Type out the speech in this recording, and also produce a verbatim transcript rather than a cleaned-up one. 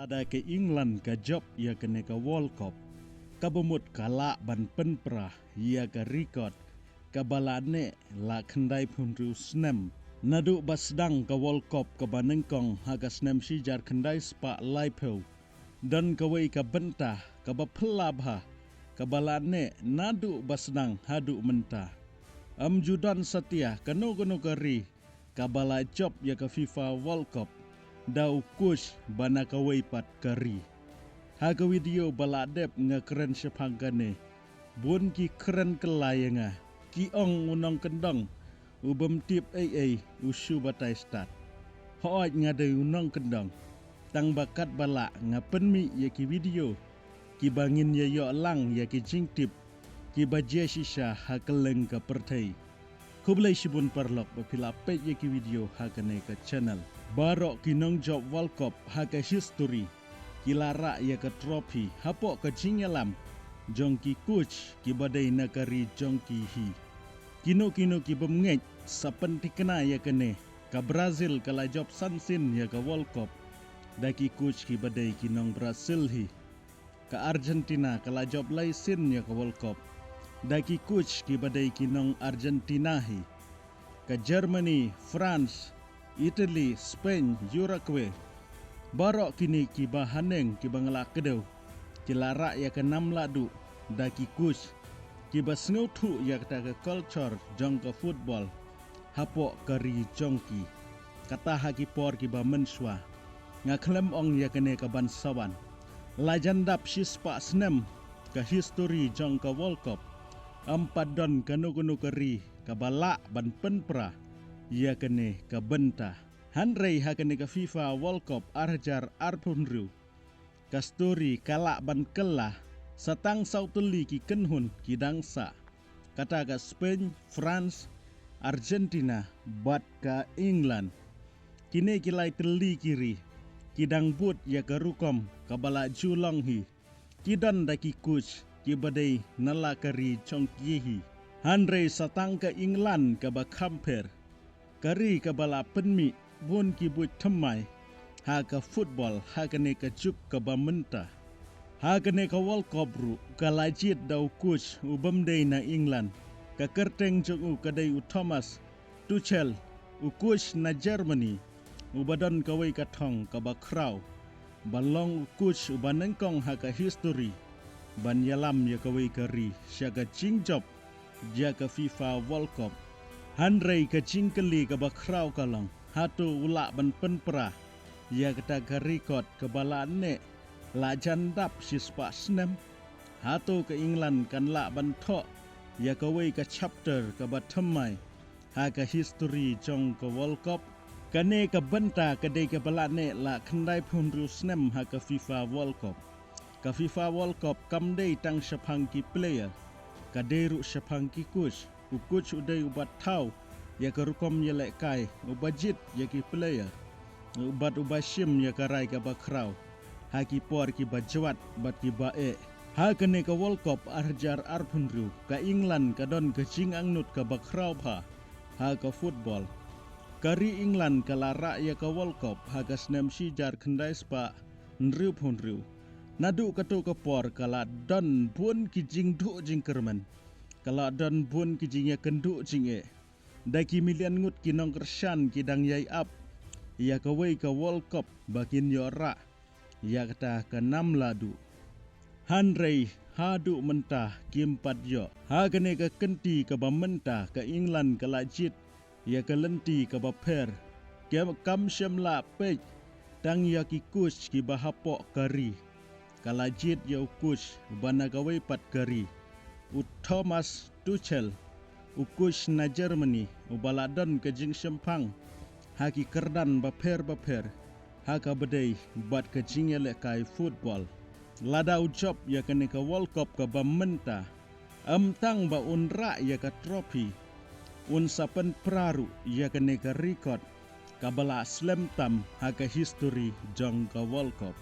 Lada ka England ka jop ïa kane ka World Cup, kaba mut ka lah ban pynpra ïa ka record kaba la neh la khyndai phew hynriew snem. Naduh ba sdang ka World Cup kaba nyngkong ha ka snem shi hajar khyndai spah laiphew, don kawei ka bynta kaba phylla bha kaba la neh naduh ba sdang haduh mynta. Ym ju don satia kano kano ka ri kaba la jop ïa ka FIFA World Cup da u coach ba na kawei pat ka ri. Ha ka video ba la dep nga kren shaphang kane, bun ki kren kylla ïa nga, ki ong u nongkyndong u bym tip ei ei u shu batai stad. Hooid, nga dei u nongkyndong, tang ba katba lah nga pynmih ïa ki video kiba ngin ïa ïoh lang ïa ki jingtip kiba jia shisha ha kylleng ka pyrthei. Khublei shibun paralok ba phi la peit ïa ki video ha kane ka channel. Baroh ki nongjop World Cup ha ka history ki la rah ïa ka trophy hapoh ka jingïalam jong ki coach kiba dei na ka ri jong ki hi. Kino kino ki bym ngeit, sa pynthikna ïa kane, ka Brazil ka la jop san sien ïa ka World Cup da ki coach kiba dei ki nong Brazil hi. Ka Argentina ka la jop lai sien ïa ka World Cup da ki coach kiba dei ki nong Argentina hi. Ka Germany, France, Italy, Spain, Uruguay, baroh kine kiba haneng kiba nga la kdew, ki la rah ïa ka nam lahduh da ki coach kiba sngewthuh ïa kata ka culture jong ka football hapoh ka ri jong ki. Kata ha ki por kiba mynshuwa. Nga khlem ong ïa kane kaban sa wan. La jan dap shispah snem ka history jong ka World Cup, ym pat don kano kano ka ri kaba lah ban pynpra ïa kane ka bynta. Hynrei ha kane ka FIFA World Cup ar hajar arphew hynriew, ka story ka lah ban kylla. Sa tang saw tylli ki kynhun ki dang sah, kata ka Spain, France, Argentina bad ka England. Kine ki lai tylli ki ri ki dang bud ïa ka rukom kaba la ju long hi. Ki don da ki coach kiba dei na la ka ri jong ki hi. Hynrei sa tang ka England kaba kham pher, ka ri kaba la pynmih bun ki buit thymmai ha ka football ha kane ka juk kaba mynta. Ha kane ka World Cup ruh ka la jied da u coach u bym dei na England. Ka kyrteng jong u ka dei u Thomas Tuchel, u coach na Germany, uba don kawei ka thong kaba khraw ban long u coach uba nyngkong ha ka history ban ïalam ïa kawei ka ri sha ka jingjop ïa ka FIFA World Cup. Hynrei ka jingkylli kaba khraw ka long, hato u lah ban pynpra ïa kata ka record kaba la neh la jan dap shispah snem? Hato ka England kan lah ban thoh ïa kawei ka chapter kaba thymmai ha ka history jong ka World Cup? Kane ka bynta ka dei kaba la neh la khyndai phew hynriew snem ha ka FIFA World Cup. Ka FIFA World Cup kam dei tang shaphang ki player, ka dei ruh shaphang ki coach. U coach u dei uba thaw ïa ka rukom ïalehkai, uba jied ïa ki player bad uba shim ïa ka rai kaba khraw ha ki por kiba jwat bad kiba eh. Ha kane ka World Cup ar hajar arphew hynriew, ka England ka don ka jingangnud kaba khraw bha ha ka football. Ka ri England ka la rah ïa ka World Cup ha ka snem shi hajar khyndai spah hynriew phew hynriew. Naduh kato ka por ka la don bun ki jingduh jingkyrmen, ka la don bun ki jingïakynduh jingeh. Da ki million ngut ki nongkyrshan ki dang ïai ap ïa kawei ka World Cup ba kin ïoh rah ïa kata ka nam lahduh. Hynrei haduh mynta kim pat ïoh. Ha kane ka kynti kaba mynta ka England ka la jied ïa ka lynti kaba pher. Kam, kam shym la peit tang ïa ki coach kiba hapoh ka ri. Ka la jied ïa u coach uba na kawei pat ka ri, u Thomas Tuchel, u coach na Germany, uba la don ka jingshemphang ha ki kyrdan bapher bapher ha kaba dei bad ka jingïalehkai football. Lada u jop ïa kane ka World Cup kaba mynta, ym tang ba un rah ïa ka trophy, un sa pynpra ruh ïa kane ka record kaba la slem tam ha ka history jong ka World Cup.